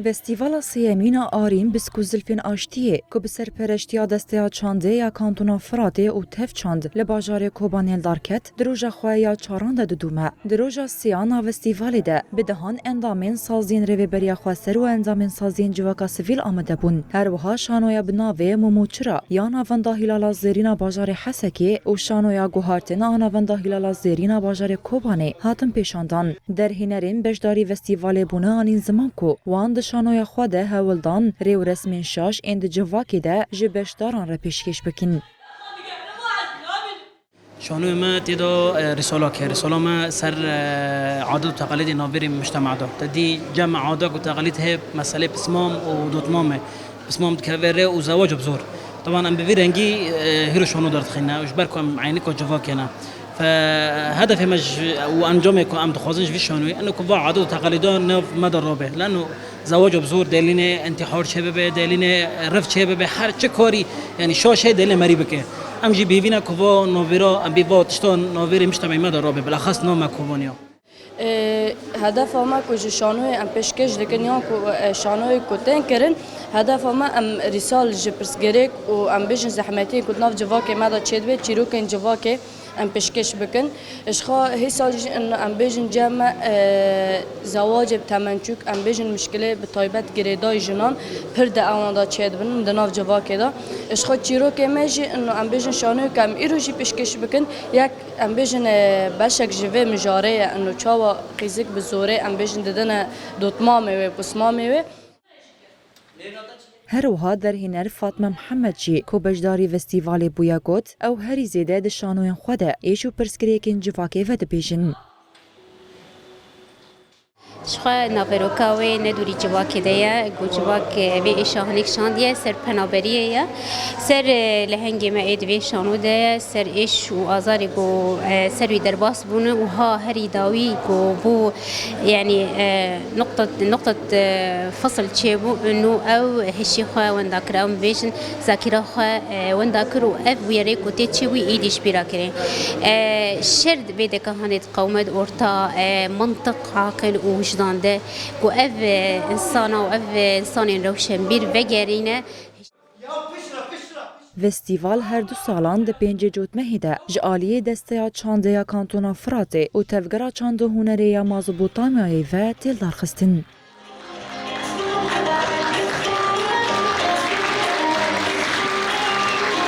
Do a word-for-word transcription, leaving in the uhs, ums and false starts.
Festîvala sêyemîn a Arîn, Bisk û Zilfên Aştiyê, ku bi serpereştiya Desteya Çandê ya Kantona Firatê û Tev Çand li bajarê Kobanê li dar ket, di roja xwe ya çaran de didome. Di roja sêyan a festîvalê de bi dehan endamên saziyên Rêveberiya Xweser û endamên saziyên civaka sivîl amade bûn. Her wiha şanoya bi navê Mum û Çira ya Navenda Hîlala Zêrîn a bajarê Hesekê û şanoya Guhartin a Navenda Hîlala Zêrîn a bajarê Kobanê hatin pêşandan. Derhênerên beşdarî festîvalê bûne anîn ziman ku wan di şanoya xwe de hewl dan rê û resmên şaş ên di civakê de ji beşdaran re pêşkêş bikin. Şanoyê me tê de, e, rîsalek e. Rîsala me ser, e, adet û teqalîdê navbêrê mujtema de. Te dî cem adet û teqalîd heye, meselê pismam û dotmam e. Pismam dikeve rê û zewac bi zor. Teban em bi vî rengî, e, hîro şano derdixîne û ji ber ku em eynika civakê ne. Fe hedefê me ji, û encamê ku em dixwazin ji vî şanoyê, eno ku va adet û teqalîda nav me de rabe. Leno zewaca bi zor delînê, întîhar çêbibe, delînê rev çêbibe, her çi karî, yanî şaş heye delînê merî bike. Em jî bêvî ne ku va navbêra, em bê va tişta navbêrê mujtemeyê me de rabe, bilexas nav me Kobaniya. Ê, hedefa me ku ji şanoyê em pêşkêş dikin yan ku, e, şanoyê ku tên kirin, hedefa me em rîsal ji pirsgirêk û em bêjin zehmetiyên ku di nav civakê me de çêdibe, çîrokên civakê em pêşkêş bikin. Ji xwe hêsa jî em bêjin cem me, e, zewacê bi temençûk, em bêjin mişkilê bi taybet girêdayî jinan pir di ewan de çêdibin di nav civakê de. Ji xwe çîrokê me jî em bêjin şanoyê ku em îro jî pêşkêş bikin, yek Em bêjin, e, beşek ji vê mijarê ye, ino çawa qîzik bi zorê, em bêjin, didine dotmamê wê, pismamê wê. Her wiha derhêner Fatme Mihemed jî ku beşdarî festîvalê bûye got, ew herî zêde di şanoyên xwe de êş û pirsgirêkên civakê vedibêjin. Ji xwe naveroka wê ne dûrî civakê de ye, ku civak, e, vê êşa hinek şandiye, ser penaberiyê ye. Ser, e, lehengê me ê di vê şano de ye, ser êş û azarê ku, e, ser wî derbas bûne û ha herî dawî ku bû, yanî, e, nuqtet, nuqtet, e, fisil çêbû, nû ew hişî xwe wenda kir, ew bêjin zakîra xwe, e, wenda kir û ev bûyerê ku tê çêbû êdî ji bîra kirê. E, şer vê dekahanê qewmet orta, e, mintiq, aqil û wijdan de ku ev, e, însana û ev, e, însanên rewşenbîr vegerîne. Festîval her du salan di pêncê Cotmehê de ji aliyê Desteya Çandê ya Kantona Firatê û Tevgera Çand û Hunerê ya Mezopotamyayê ve tê lidarxistin.